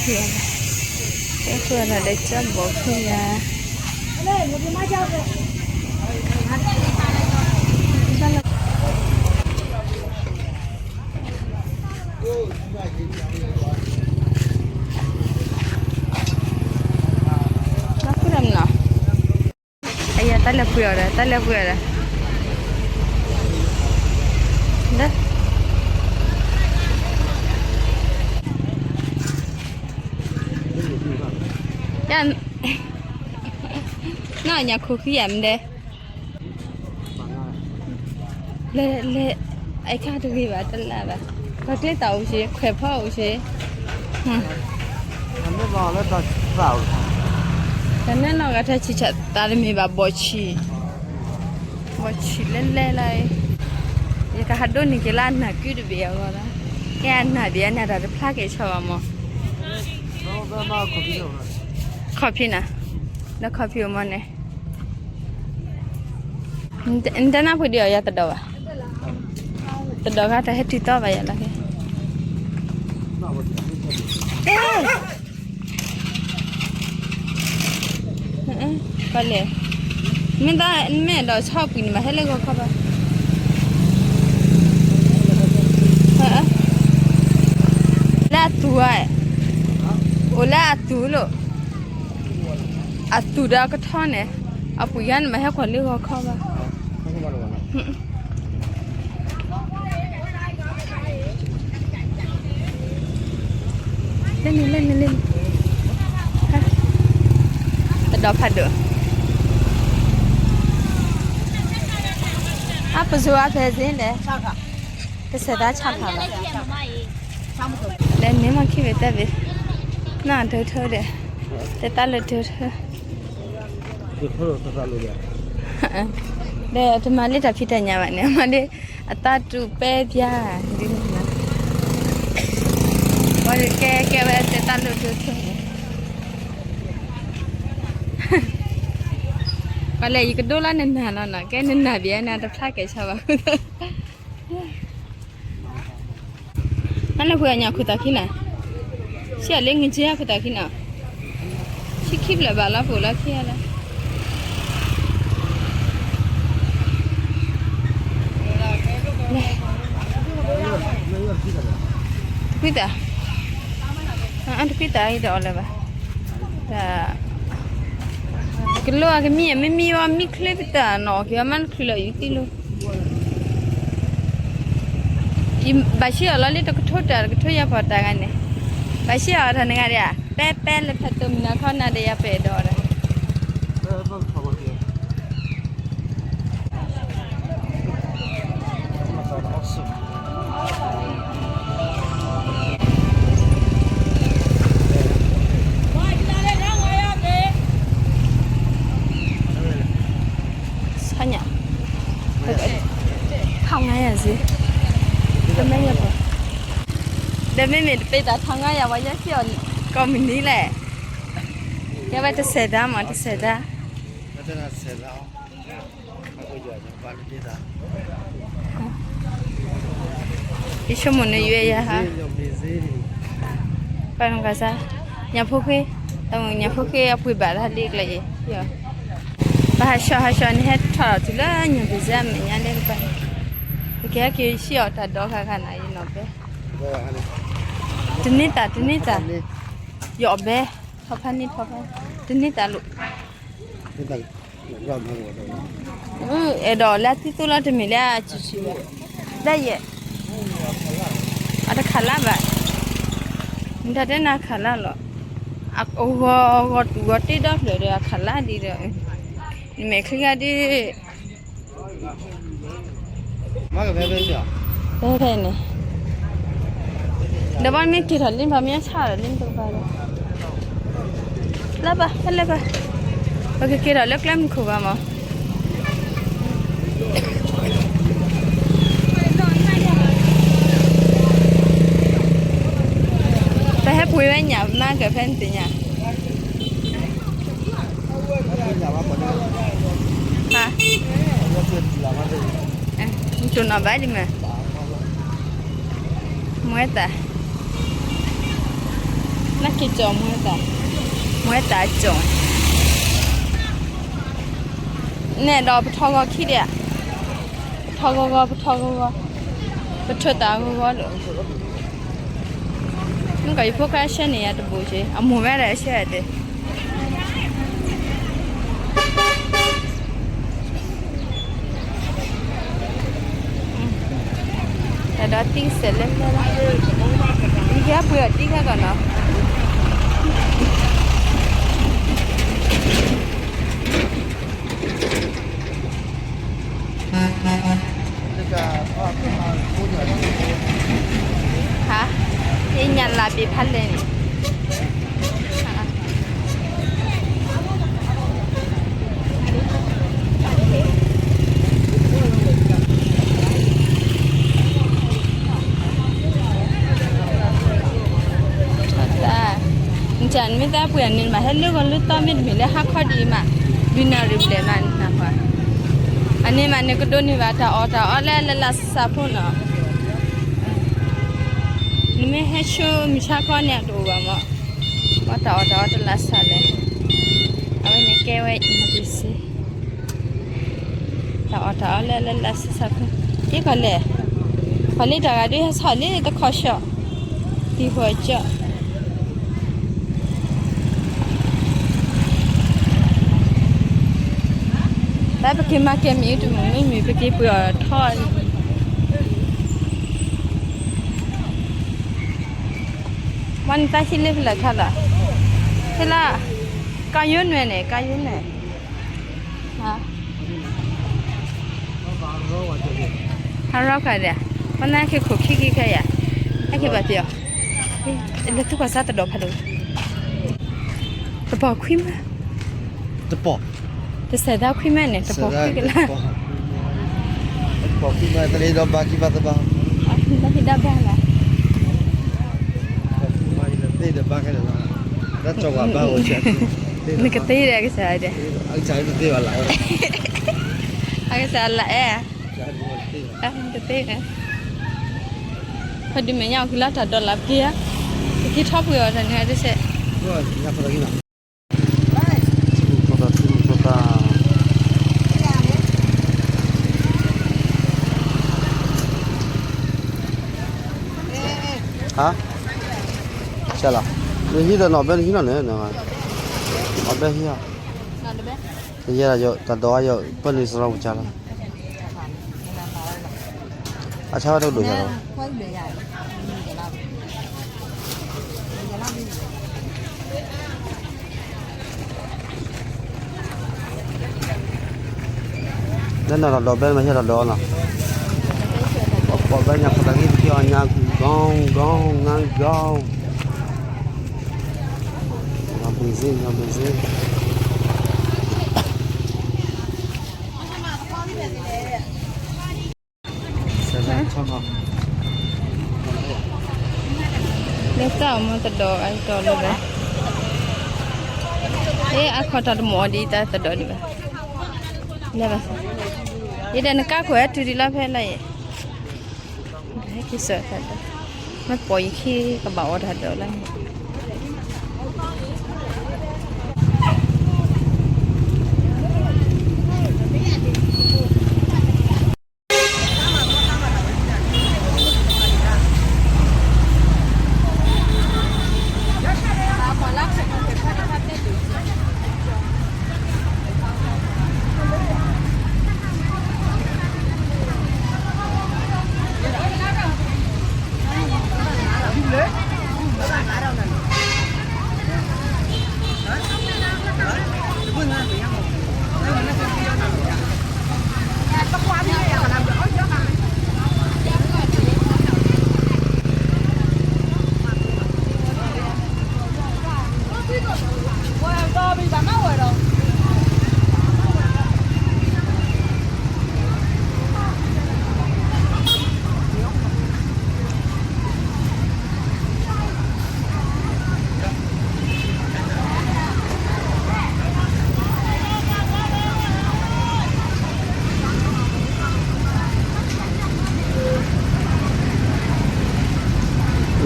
ကဲဃုာ်ဒီးကၠီဘီၣ်ဖုယၤ, ဘၣ်ဃုာ်ဒီးမနီၤ, အယၤတၢ်လဲၤပှ့ၤအီၤဒီး တၢ်လဲၤပှ့ၤအီၤဒီး, ဒီး ယၤ, နီၢ်ညါခိၣ်ဃံယၤမ့ၢ်ဒဲး, လဲၤလဲၤ, အခဲတဂ့ၤဘၣ်တလၢ်ဘၣ်, ပှၤကျဲသးအိၣ်စ့ၢ် ခွဲးဖီအိၣ်စ့ၢ်, တၢ်နဲၣ်နီၢ်ဂၤတၢ်ဆံးဆး တၢ်တမ့ၢ်ဘၣ်ဘီၣ်ဆံး, ဘီၣ်ဆံးလဲၣ်လဲၣ်လီၤ, ယကဟးဒိးန့ၢ်က့ၤလၢအနၢ်ကုတဘ့ၣ်အဂီၢ်လီၤ, ကဲအနၢ်ဘ့ၣ်အနၢ်တၢ်တဖျါက့ၤဆီဘၣ်မး, ခီၣ်ဖံးနၤ, ဒီးခီၣ်ဖံးအမ့ၢ်န့ၣ် နတနၢ်ပှ့ၤဒံးအီၤယၤတဒီးဘၣ်, တဒီးဂၤတၢ်ဟဲတုၤသီဘၣ်ယၤလီၤ, ကလဲၣ်, မ့ၢ်တၢ်မ့ၢ်ဒီးဆီပှံၤန့ၣ်မး ဟဲလၢဂီၤခီဘၣ်, လၢအသူၣ်ဧါ, အိၣ်လၢအသူၣ်လိၤ, အသူၣ်ဒီးအကထီန့ၣ်, အပှံၤဂၤန့ၣ်မး ဟဲကွၢ်လၢဂီၤခီဘၣ်. လဲၣ်န့ၣ် လဲၣ်န့ၣ် လဲၣ်န့ၣ်, တဒီးဖးဒိၣ်, အပစိအဖဲစ့ၢ်န့ၣ်, ကစဲးသးဆၣ်ဖးလီၤ, လဲၤန့ၣ်မ့ၢ်ခံဘ့ၣ်တၢ်ဘ့ၣ်, နီၢ်ဒိၣ်ထၢဒီး, တတၢ်လၢဒိၣ်ထၢ ဒီးတမၤလၢတၢ်ဖံးတၢ်ညၣ်ဘၣ်န့ၣ် အမၤလၢ အတၢ်တူၢ်ပဲပျါ, ဒ်န့ၣ်, ပှၤကဲကဲဝဲတဲတၢ်လိၣ်ဒိၣ်ထၢန့ၣ်, ပှၤလဲၤယကဒိလၢနနၢ်လီၤနီၤ, ကဲနနၢ်ဘၣ်နၤတဖျါကဲဆီဘၣ် နလဲၤပှ့ၤအညၣ်ခိၣ်သးခံနၤ, ဆံးအလၢငကဲခိၣ်သးခံနၤ, ဆံးခံဖျၢၣ်ဘၣ်လီၤ ပအိၣ်လၢခံလီၤ, ကွံာ်သး, အတကွံာ်သးအံၤဒီးအီၤလၢၤဘၣ်, ကလိအကမံအမ့ၢ်မံဝဲမံချ့ပတၢ်နီၣ်က့ၤအီၤမးနချုးလီၤယုၢ်သံလိၤ ဘၣ်ဆံးအီၤလီၤလၢတကထိတၢ်တကထိယၤပှၤတၢ်ဂၤန့ၣ်, ဘၣ်ဆံးအီၤတၢ်နဂၤဒၣ်, ပဲပဲလၢဖဲတိၢ်မံၤနီၤခီနၤဒီးယၤပဲၣ်ဒီးဒီး ဆါညါ, ထောင်ငါးရာ စ့ၢ်, တမ့ၢ်ယၤပှၤ, ဒီးမ့မ့ၢ်တပ့ၤသး ထောင်ငါးရာ ပှၤယဲၢ်ဆံအီၤ ကိးမုၢ်နံၤလဲၣ်, ကဲဝဲတစဲးတၢ်မး တစဲးတၢ် ယဆိကမိၣ်န့ၣ်ယွဲယၤဟါ, ပှၤနကစၢ်, ညၣ်ဖိဃ့, တၢ်မုၢ်ညၣ်ဖိဃ့အပှ့ၤဘၣ်တၢ်လံကျဲယဲ, ပဟးဆှီဟးဆှီန့ၣ် ဟဲထီၣ်တုၤလၢညၣ်ဘ့ၣ်စဲအမဲာ်ညါလဲၣ်တပၤ, ပကဟဲက့ၤဆံးအီၤတၢ်ဒီခါခါနၤ ယနီၢ်ပဲ, တန့ၢ်သး တန့ၢ်သး, ယအီၣ်ဘဲ, ထီဖးန့ၢ်ထီဖး, တန့ၢ်သးလိာ် အဲၣ်ဒိးလၢအသံသိလီၤ တမ့ၢ်လၢအစံးဆံးဘၣ်, လၢယဲၢ်, အတခးလၢ်ဘၣ်, နတၢ်တဲနၤခးလၢ်လီၤ, အဂီၤဂီၤတူာ်ဂီၤတ့ဒီဖျၢၣ်ဒီး အခးလၢ်ဒ်ဒီး, နမဲာ်ချံဂၤဒ် ဖဲဖဲန့ၣ်, ဒီးဘၣ်မ့ၢ်က့ၤထီၣ်လံ ပှၤမ့ၢ်ဆါဒီးလံတကပၤဒီး, လၢဘၣ် ဟဲလၢဘၣ်, ပကက့ၤထီၣ်လၢကျဲမုၢ်ခိၣ်ဘၣ်မး, ပဟဲပှ့ၤဝဲညၣ်မးကဖဲနသ့ၣ်ညါ ဟါ, တိၢ်နီၣ်ဘၣ်ဒ်မး, မွဲသး, နက့ၤကၠီမူသး, မူသးကၠီ, နဲၣ်ဒီးပထီဂီၤခံဒံးဧါ, ပထီဂီၤဂီၤ ပထီဂီၤဂီၤ, ပထီသးဂီၤဂီၤလီၤ, မ့ၢ်ကီးယဖိခွါဆှၢန့ၢ်ယၤတဘူးက့ၤ အမိၢ်ဝဲဒၣ်အဆှၢဒၣ် တၢ်ဒီးတံၢ်စဲးလဲၣ်လဲၣ်လီၤ, ယကဟဲပှ့ၤအီၤတံၢ်ခဲကီးနီၤ, ဟါ, အ့ၣ်ညါလၢဘ့ၣ်ဖးလဲၣ်န့ၣ် နမ့ၢ်သးပှ့ၤန့ၣ်မး ဟဲလၢဂီၤလၢသီမ့တမ့ၢ်လၢဟါခီဒံးမး, ဒုးနၣ်ရံၣ်ဘျဲၣ်မးနဟါခီ, အန့ၣ်မး နကဒိးန့ၢ်ဘၣ်တၢ်အီၣ်တၢ်အီလၢလၢစးဖိနီၤ, နမ့ၢ်ဟဲဆိမုၢ်ဆါခီန့ၣ် အတအိၣ်ဘၣ်မး, အီၣ်တၢ်အီၣ်တၢ်အီတလၢစးလဲၣ်, အဝဲန့ၣ်ကဲဝဲ အံၤနပစ့ တၢ်အီၣ်တၢ်အီလၢလၢလၢစးစးဖိ, က့ၤကီးလဲၣ်, ပှၤလၢတၢ်ဂၤဒုးဟဲဆီၣ်လၢတခီၣ်ဆှီ, တံၤဃီကၠီၣ်, တၢ်ပက့ၤမၤကဲမ့ၢ်တမုာ်မ့ၢ်မ့ၢ် ပက့ၤပှ့ၤအီၤထီၣ်, မ့ၢ်နတၢ်ဟံးလၢဖဲလဲၣ်ခါလီၤ, ဖဲလၢ, ကါယိနွဲၣ်န့ၣ် ကါယိနွဲၣ် ဟါ, ဟးရီခါဒီး, ပနၢ်ခဲခိၣ်ခံခံခဲယၤ, ဟဲက့ၤဘၣ်ပျီၤ, လၢသူၣ်ကီၢ်စါတဒီးဖးဒိၣ်, တပီၢ်ခွံမး, တပီၢ်, တစဲးဒၣ်ခွံမးန့ၣ် တပီၢ်ခွံကလါ, တပီၢ်ခွံမး တလ့ဒီးဘါခံဘါသဘါ, ဘါခံဘါလၢ, နကသ့ဒီးကစၢ်ဒဲး, အကစၢ်လၢအဲၣ်, တသ့, ဖဲဒုးမဲာ်ညါအီၤကလီၤတၢ်ဒီးလၢပက့ၤ, ပက့ၤထီၣ်ပှ့ၤအီၤတၢ်န့ၣ်တစဲး ဟါ, လၢဟံၣ်ဒီးနီၢ်ဘဲနဟံၣ်နီၢ်န့ၣ်, အီၣ်ဘဲဟံၣ်, ယဲဒၣ်ယတၢ်ဒိးယပၢၢ်န့ၣ်စရီပူၤကၢ်လီၤ, အဆါဝဲတကဒိၣ်ယၤလီၤ. လၢနီၢ်တၢ်ဒိးဘဲမ့ၢ်ဟဲတၢ်ဒိးနီၤ, ပှၤဘဲညါခီတၢ်ဂ့ၢ်ပက့ၤအီၣ်ညါ ဂီၤဂီၤ ငါဂီၤ, ညါဘုံစ့ ညါဘုံစ့ လၢတၢ်မ့ၢ်တဒီးအံၤဒီးလၢၤဘၣ်, အ့ အခီၣ်တၢ်တမ့ၢ်အီၤဒ်တၢ်တဒီးဒံးဘၣ်, လၢဘၣ်, ယဒၣ်နကါခိၣ်ဟဲတုၤဒံးလီၤဖဲလၢယဲ, ဟဲက့ၤစၢၤတၢ်ဒီး, မ့ၢ်ပိာ်ယခံကဘၣ်အီၣ်တၢ်ဒီးလၢန့ၣ် တၢ်လီၢ်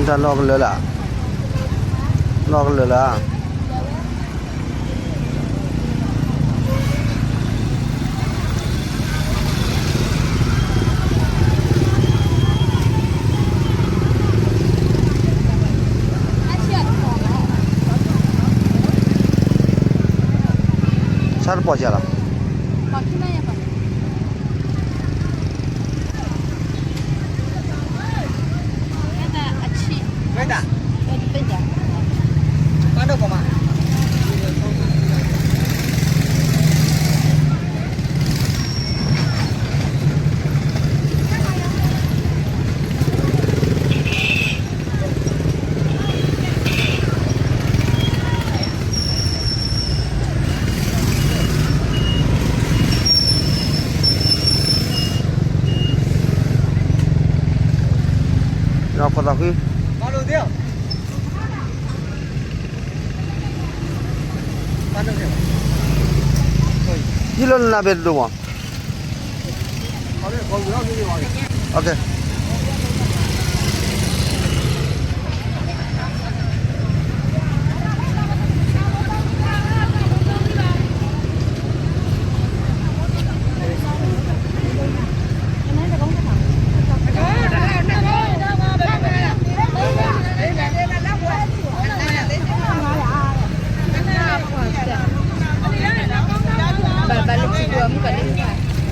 ကလၢာ်လၢ်, နီၢ်ကလၢာ်လၢ ဆၣ်တပီၤကလီၤ. ယလၢနနၢ်ပ့ၤတဒိၣ်မး.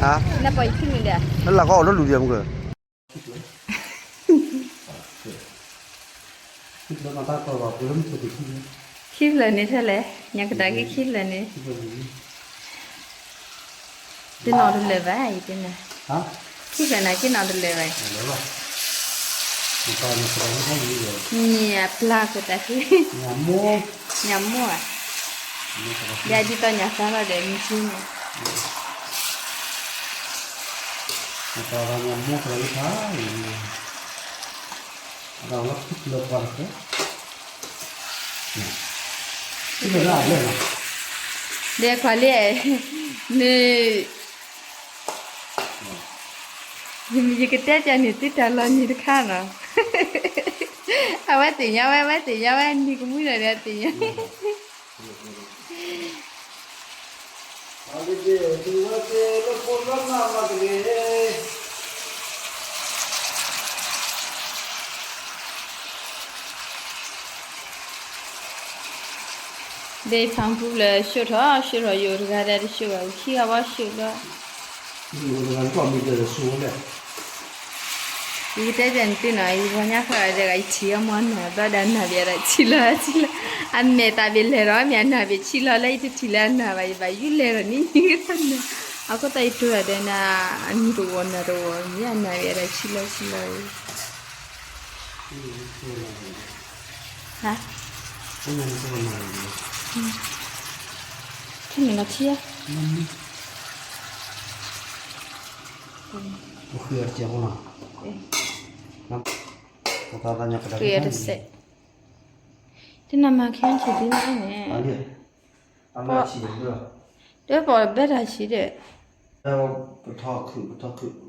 Hả? Lala có ổ lốt lụt đi không kìa? Khi lần này thế lẽ, nhà cái đó cái khi lần này. Tê nọ tê lê vay, tê nè. Hả? Khi cái này cái nọ tê lê vay. Lê vay. Mùa cà phê nó có gì rồi? Nhà pla của ta khi. Nhà mua. Nhà mua à? Mua cà phê. Giờ đi tao nhà sao là để mình xin nè. Mùa cà phê nhà mua cà phê hả? Rồi nó thích lượt qua được đấy. Thích lượt là lượt nào? Để qua lê. Nè. Yï k'tê ca nì tít tà lò nì tà khá nò. A wá tỉ nhá wá, wá tỉ nhá wá, nì k'mú nò nì tỉ nhá. Dê phang pub leh ရှုပ် ထီၣ် ရှုပ် ထီၣ် ယိၤတဂၤဒဲး တရှုပ်ဘၣ် ဝံၤခံဂၤဘၣ်ရှုပ်လီၤ. ယကတဲပျဲနသုနီၤ ယပှၤညါဃၣ်ဒီး ယထံၣ်အမ့ၢ်နၤ ဘျီဒီးနၤဘၣ်ဒီး ဆံလီၤဆံလီၤ အမဲာ်တၢ်ဘၣ်လဲၤဒီး မ့ၢ်အနၤဘၣ်ဆံလီၤလၢ ယတထံၣ်လၢအနၤဘၣ် ယဘၣ်ယုၢ်လဲၤဒီးန့ၣ် ယကသးနၤ အဃိသတးယတိၤတၢ်ဒီးနၤ အနံၤတဝီၤနၤတဝီၤ မ့ၢ်အနၤဘၣ်ဒီးဆံလီၤဆံလီၤ ဟါ ထံၣ်န့ၣ်လီၤထံၣ်ဧါ ဃုအီၤတစဲး တနၤမၤခဲအံၤဒ်န့ၣ်န့ၣ် တပီၢ်ဘဲတၢ်ဆံးဒီး ပထီခုး ပထီခုး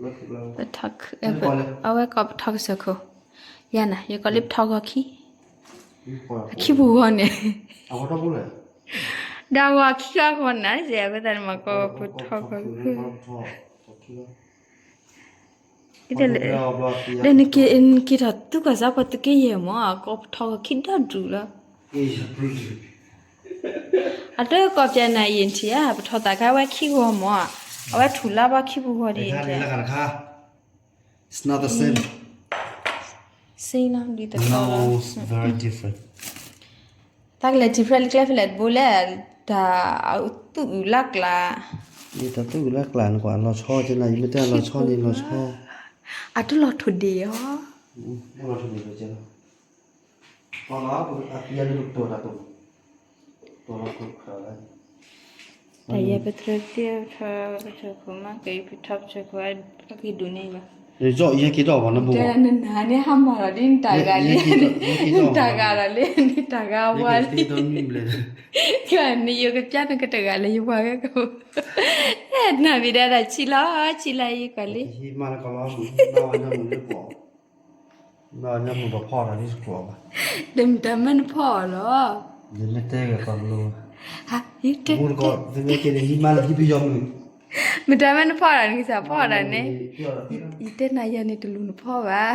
အဝဲကိးပထီကစၢၢ်ခိၣ် ယၤနၤ ယကိးလၢပထီဂီၤခံ အခံပူၤဂီၤန့ၣ် ဒီးဂီၤခံဂီၤဂီၤနၤ ယဲၢ်အဝဲသတးန့ၣ်မးကိးပထီဂီၤခံ ဒီးနက့ၤထီၣ်သုကီၢ်စၢ်ပှၤသုးက့ယဲၢ်မး ကိးပထီဂီၤခံဒီဒူၣ်လီၤ အတကိးပျဲနၤယံာ်ထံၣ်ဧါ ပထီသးခါဝဲခံဂီၤမး အဝဲထူၣ်လါဘၣ်ခံပူၤဂီၤဒ်ယံာ်ထံၣ် same လီၤ ဒ်သိး တၢ်ကလဲၤထံၣ်ဖျဲၣ်လၢကျဲဖဲလဲၣ်တဘိလဲၣ် တၢ်သူၣ်အုးလၢ်ကျါ တၢ်သူၣ်အုးလၢ်ကျါန့ၣ်ကွၢ် လီၤဆီကနၤ ယမ့ၢ်တဲလီၤဆီန့ၣ်လီၤဆီ အတလီၤထိၣ်ဒ့ၣ်အီၤ တၢ်ယဲပသရၢတံၢ်ထီၣ်ပထီပထီခိၣ်မး ကဲပထီပထီခိၣ်အက့ၤဒိၣ်န့ၢ်ဘၣ် ယဲက့ၤဒီးဘၣ်နဘိ တဲနနၤန့ၣ်ဟါမၢ်လီၤဒ်နတၢ်ဂၤလံ နတၢ်ဂၤလီၤလံ နတၢ်ဂၤဝါလံ နယိၤကပျၢ်နကတဂၤလၢယဝၤဂၤက နၤဘၣ်ဒီးတၢ်ဆံးလီၤ ဆံးလီၤယကီးလံ မၤလၢကီးလီၤ မုၢ်မုၢ်လၢပှၤ မ့ၢ်မတၤမၢနဖီၣ်အီၤလီၤ. မတၤမၢနဖီၣ်အီၤလီၤ, နတဲက့ၤန့ၣ် ဟံးမါလၢဟံးပယီၤမုၢ်, မတၤမၢနဖီၣ်အီၤလီၤ နကစၢ်ဖီၣ်အီၤဒၣ်န့ၣ်, ယတဲနၤယၤန့ၣ်တလူၤနဖီၣ်ဘၣ်.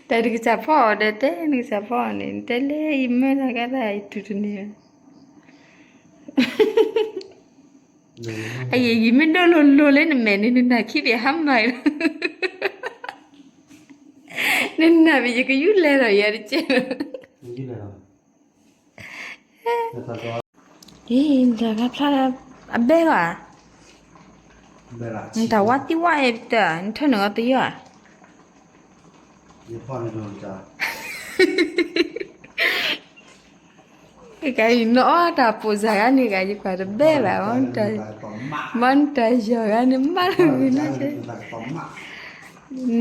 တၢ်နကစၢ်ဖီၣ်အီၤဒီးတဲ နကစၢ်ဖီၣ်အီၤန့ၣ် နတဲလၢယမၢတၢ်ကါတၢ် ယတူၢ်တန့ၢ်ဘၣ်. အယံၤ ယမ့ၢ်ဒိၣ်လိၤလိၤလၢနမဲာ်န့ၣ် နနာ်ခံဘ့ၣ်ဟါမၢ်လီၤ. နနာ်ဘၣ် ယကယူၢ်လဲၤဒီးယၤတကဲးလီၤ. အံၤ နတၢ်ကဖျါ အဘဲဂၤ, နတၢ်ဝါသံဝါအဲၣ်တၢ် နထၢနုာ်အီၤတယီၤဧါ. ကဲအံၤ နအီၣ်တၢ်ပိာ်စၢ်ဂၤန့ၣ်ဂၤ ယကွၢ်တဘဲဘၣ်, မ့ၢ်နတၢ်ယီၤဂၤန့ၣ် မးလီၤဂ့ၤနီၢ်ကဲ,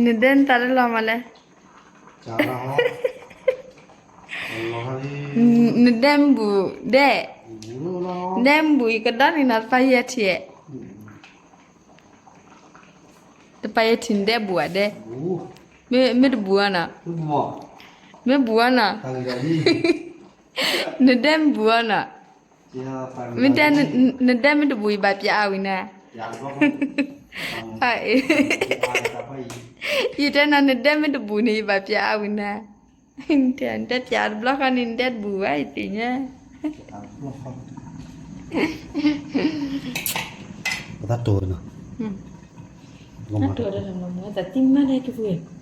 နဒဲနသးတလီၤမးလဲၣ်. နဒဲမ့ၢ်ဘူးဒဲး, ဒဲမ့ၢ်ဘူး ယကဒီနံၤနၤတပာ်ယဲၢ်ထံၣ်, တပာ်ယဲၢ်ထံၣ် နဒဲဘူးဧါဒဲး, မ့ၢ်တဘူးအီၤနီၤ, မ့ၢ်ဘူးအီၤနီၤ, နဒဲမ့ၢ်ဘူးအီၤနီၤ, မ့ၢ်တဲ နဒဲမ့ၢ်တဘူး ယဘၣ်ပျးအါဝံၤနၤ, ယတဲနၤ နဒဲမ့ၢ်တဘူးန့ၣ် ယဘၣ်ပျးအါဝံၤနၤ, နတဲပျးအါတဘျီဃီန့ၣ် နဒဲတဘူးဘၣ် ယသ့ၣ်ညါ. ပသးတိၤနီၤ, တၢ်တံၢ်မးန့ၣ်ကပှ့ၤ,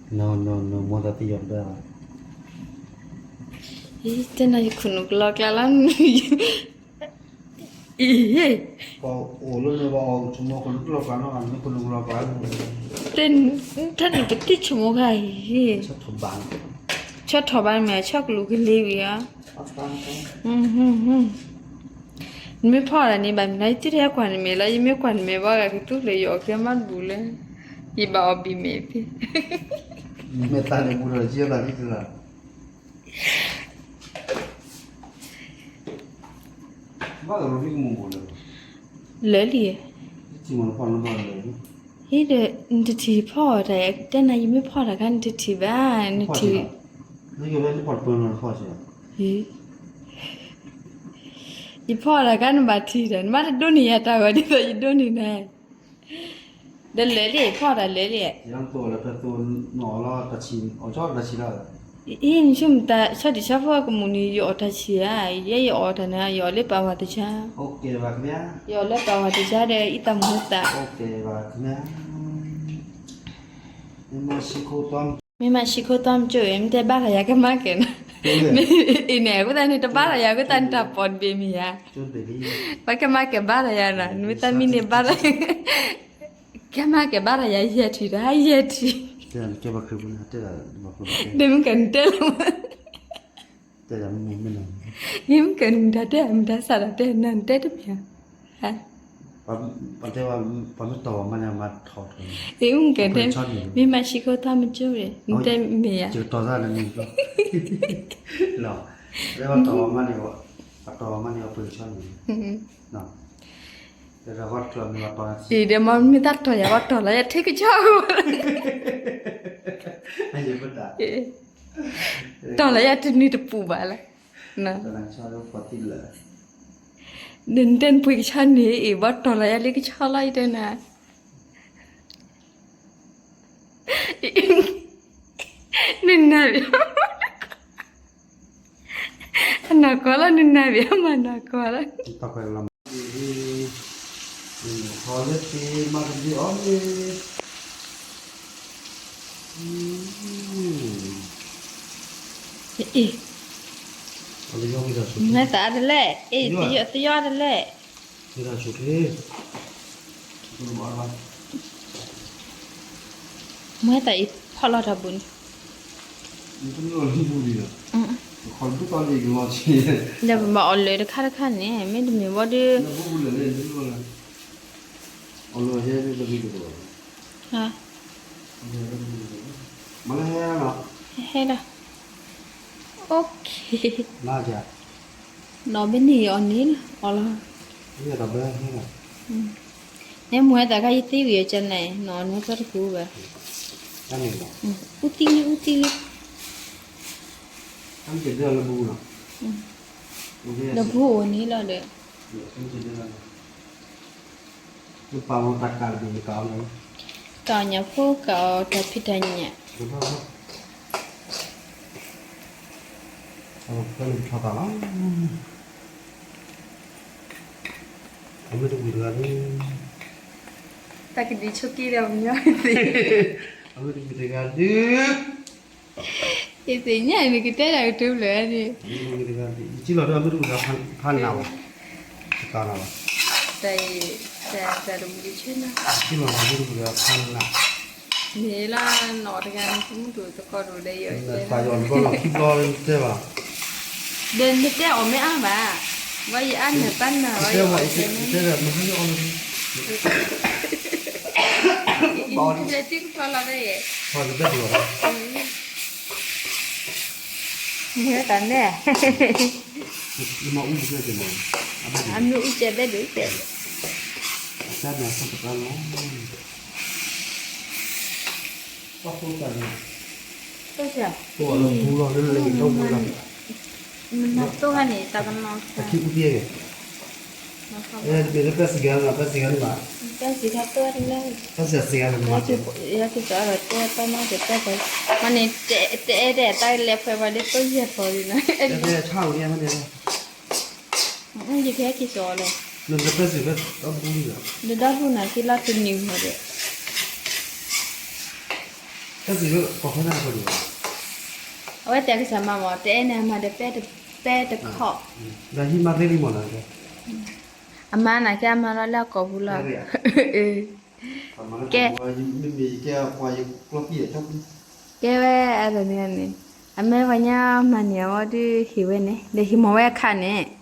တဲနၤ ယခိၣ်နူာ်ကလီကျါလီၤ, အံၤ တၢ်နပတံၢ်ဆိကမိၣ်ခါအံၤ, ဆီၣ်ထီၣ်ဘၣ်န့ၣ်မ့ၢ် ဆီၣ်ကလူးကလ့ဝံၤဧါ. နမ့ၢ်ဖီၣ်တၢ်န့ၣ် ဘၣ်မနုၤ ယတဟဲကွၢ်နမဲာ်လီၤ, ယမ့ၢ်ကွၢ်နမဲာ်ဘၣ်ဂၤကသူလၢယအီၣ်ကဲမးတဘူးလၢ, ယဘၣ်အီၣ်ဘံၣ်မဲာ်သ့, မ့ၢ်တၢ်န့ၣ်ဘူးဒီး ယဲဘၣ်ဒ်သိးလီၤ. လၢလံ, ဟံးဒီး နတထံၣ်ဖီၣ်တၢ်, တဲနၤ ယမ့ၢ်ဖီၣ်တၢ်ခါ နတထံၣ်ဘၣ်, နထံၣ်, ယဖီၣ်တၢ်ခါ နဘၣ်ထံၣ်ဒီး နဘၣ်တဒိးန့ၢ်ယၤတၢ်ဂီၤဒ်သိးယဒိးန့ၢ်နၤ, ဒီးလၢလံ ဖီၣ်တၢ်လၢလံ. အံၤ နဆိကမိၣ်တၢ် ဆီဒံၣ်ဆီဖိကမူၣ်န့ၣ် ယအီၣ်တၢ်ဆံးဧါ, ယဲယအီၣ်တၢ်န့ၣ် ယအီၣ်လၢပာ်ဝၤတယါ, ယအီၣ်လၢပာ်ဝၤတယါဒီး အံသးမူသး, မ့ၢ်မၤဆံးခိၣ်သီမကၠိၣ်, မ့ၢ်တဲဘါထီၣ်ယၤကမၤကဲနီၤ, အံၤန့ၣ် အဃိသတးန့ၣ် တဘါထီၣ်ယၤ အဃိသတးန့ၣ် တၢ်ပိာ်တဘ့ၣ်မ့ၢ်ဧါ, ပှၤကမၤကဲဘါထီၣ်ယၤနီၤ, နမ့ၢ်သးမံန့ၣ်ဘါထီၣ်, ကမၤကဲဘါထီၣ်ယၤ ယဲၢ်ထံၣ်ဒီး ယဲၢ်ထံၣ်, ဒီးမ့ၢ်ကနတဲလီၤ မ့ၢ်ကနတဲ မတၤတဲ မတၤစးဒၣ်တဲ နတဲတမ့ၢ်ဧါ, ပတဲဝဲ ပှၤမ့ၢ်တီၢ်ဝဲမးန့ၣ် မၤထီၣ်ထီၣ်, အံၤ မ့ၢ်ကတဲ မ့ၢ်မၤဆံးခိၣ်သီမကၠိၣ်န့ၣ် နတဲမ့ၢ်ဧါ, ယကတီၢ်သးလၢမ့ၢ်ဘျီ, လီၤ, ပတဲဝဲတီၢ်ဝဲမးန့ၣ်, ပတီၢ်ဝဲမးန့ၣ် ပှၤပၢၢ်ဆီန့ၣ်, ဒီးမ့ၢ်တၢ်တီၢ်ယၤ ပှၤတီၢ်လီၤယၤထဲကဆီ, တီၢ်လီၤယၤတနံၤတပူၤဘၣ်လၢ, နတဲနပှ့ၤကဆီန့ၣ် အံၤ ဘၣ်တီၢ်လီၤယၤလၢကဆီလီၤ ယတဲနၤ, နနၢ်ဘၣ်, အနီၢ်ကီၢ်လီၤ နနၢ်ဘၣ် မၤနီၢ်ကီၢ်လီၤ. အံၤ, မ့ၢ်သးတလဲၣ်, အံၤ သယီတလဲၣ်. မ့ၢ်သးအံၤဖီၣ်လီၤတၢ်ဘူးန့ၣ်, ဒီးပမၤအီၤလၢတခါတခါန့ၣ် မ့တမ့ၢ်ဘၣ်ဒီး, ဟဲလီၤ, နီၢ်ဘၣ်န့ၣ်အီၤန့ၣ်လီၤ, အီၤလီၤ, နမ့ၢ်ဝဲတၢ်ခါယသံဝံၤအကန့ၣ် နီၢ်နသီတပူၤဘၣ်. တၢ်န့ၣ်လီၤ, အူသံလံ အူသံလံ, တၢ်မ့ၢ်ကဒၢလၢဘူလီၤ, လၢဘူအိၣ်န့ၣ်လီၤဒီး, လၢပာ်ဝဲတၢ်ကးတဘ့ၣ်ကးအီၤလီၤ, ကးအီၤညၣ်ဖိ ကးအီၤတၢ်ဖံးတၢ်ညၣ်, အဖဲန့ၣ်ကထီၣ်သးလီၤ, အမ့ၢ်တဝံၤတဂၤဒီး, တၢ်ကဒုးဆိးက့ဒီးမညီသ့, အမ့ၢ်တဝံၤတဂၤဒီး ယသ့ၣ်ညါအံၤ နကတဲတၢ်ကတိၤဖျၢၣ်န့ၣ်, ယကံလီၤဒီး အမ့ၢ်တဝံၤတဂၤဖးနးဘၣ်, တကးနးဘၣ်, တၢ်အံၤ တၢ်တဝံၤဆ့ၣ်နီၤ, ယကံလီၤဒီး အမ့ၢ်တဝံၤတဂၤဖးနး, န့ၣ်လၢနီၢ်တဂၤန့ၣ် မုၢ်တအိၣ်သကိးတအိၣ်ဒီးယီၤ, တၢ်ယီၤတဘျီလီၤခံဘျီတဲဘၣ်, ဒီးနတဲအီၤမ့ၢ်အါဘၣ်, ဝဲယအါနၢၤပၢ်နၢၤဝဲယအီၤ, တဲမ့ၢ်ဟဲအီၤလီၤ, ဘၣ်အီၤတကဲတကဖျီလီၤဝဲယဲၢ် မ့ၢ်တၢ်နဲၣ်, အမ့ၢ်အူကဲဘဲဒိၣ်ကဲ, တၢ်န့ၣ်အဆိကတၢၢ်လီၤ, တိၢ်စၢ်, တိၢ်လၢဘူလီၤ လၢလၢကတီၢ်ဘူလီၤ, မၤတိၢ်ဂၤန့ၣ် တၢ်ကနီၤ, အခံအူသံဂ့ၤ, အဲ တမ့ၢ်လၢပဲစံးဂၤန့ၣ်ဘၣ်, ပဲစံးဂၤန့ၣ်ဘၣ်, ပဲစံးဂၤတမ့ၢ်, ပဲစံးဂၤစံးဂၤန့ၣ်ဘၣ်, ယကစးအီၤဒီးတိၢ်တၢ်နီၢ်ကတဲပှၤ, မ့ၢ်န့ၣ် တအဲၣ်ဒိးတၢ်လဲၤဖဲပှၤလၢတိၢ်ယဲၢ်ဖီဒ်နီၤ, အဲၣ်ဒိးဆၣ်ဝံၤန့ၣ်, ယကဟဲက့ၤစိာ်အီၤလဲၣ်, လၢဒီပုၢ်နၤက့လီၤတနံၤမီၤဒီး အဝဲတဲကစၢ်မၤမး တအဲၣ်န့ၣ်အမၤဒီးပဲတခီၣ်, အမၤနၤကဲအမၤလီၤလၢအကိာ်ပူၤလီၤ, ကဲ, ကဲဝဲအတန့ၣ်န့ၣ်, အမ့ၢ်ပှၤညါမၤန့ၢ်အဝဲဒုးဟ့ၣ်ဝဲန့ၣ် ဒီးဟ့ၣ်မီၤဝဲအခါန့ၣ်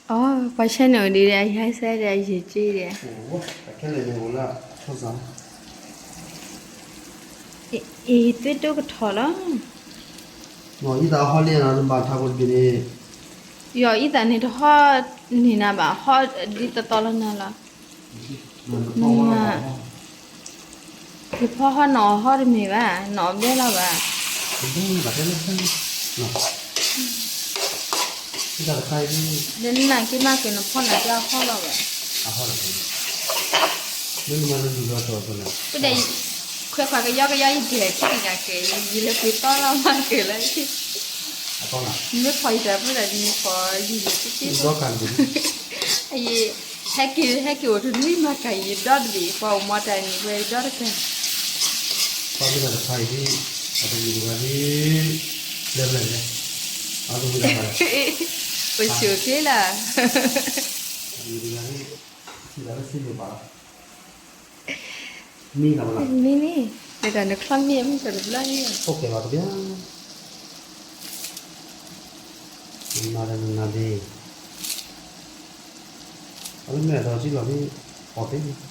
အီ ပှၤဆဲန့ၣ်အိၣ်ဒံးဒီး အယါစဲဒီး အယံာ်က့ဒီး အံၤ သွ့တိကထီၣ်လီၤ. ယအံၤသးန့ၣ်တဟီၣ်န့ၢ်နၤဘၣ်, ဟီၣ်ဒ်သိးသိးလီၤနၤလီၤ. ယဖီဟီၣ်နီၣ်အီၣ်ဟီၣ်တမ့ၢ်ဘၣ်, နီၣ်အီၣ်ဘဲလီၤဘၣ်. ဒီးနနာ်က့မးက့ၤနဖီနၤက့အဟီၣ်လီၤဘၣ်. ပဒဲ ခွဲးခွါကယီကယီယဒဲးထံၣ်နၤက့ၤ ယလဲၤပှ့ၤတီလီၤမးက့ၤလၢ မ့ၢ်ဖီယတၢ်ပူၤဒီး မ့ၢ်ဖီယံာ်ယံာ်က့ၤက့ၤ ဟဲက့ၤ ဟဲက့ၤအိၣ်တနွံမၤကၤယဒီတဘ့ၣ် ပှၤအိၣ်မီတၢ်န့ၣ် ပှၤယဒီတကၤ ပှၤမ့ၢ်တၢ်တခါအံၤ အတမံၤတဂၤန့ၣ် လၢပျၢၤလဲၣ် အတဝံၤတဂၤ ပဆိးက့လၢ အတမံၤတဂၤန့ၣ် ထံၣ်လၢစံၣ်န့ၣ်ဘၣ် မ့ၢ်လီၤမ့ၢ်လီၤ မ့ၢ်န့ၣ် လၢတၢ်နချီမ့ၢ်မ့ၢ်တၢ်တဘျီန့ၣ် အိၣ်ကဲဘၣ်တဘျီ နမၤလၢနနၤဒ့ အဝဲမ့ၢ်အဒီးစံၣ်လီၤမ့ၢ် အီၣ်သ့ ယစံၣ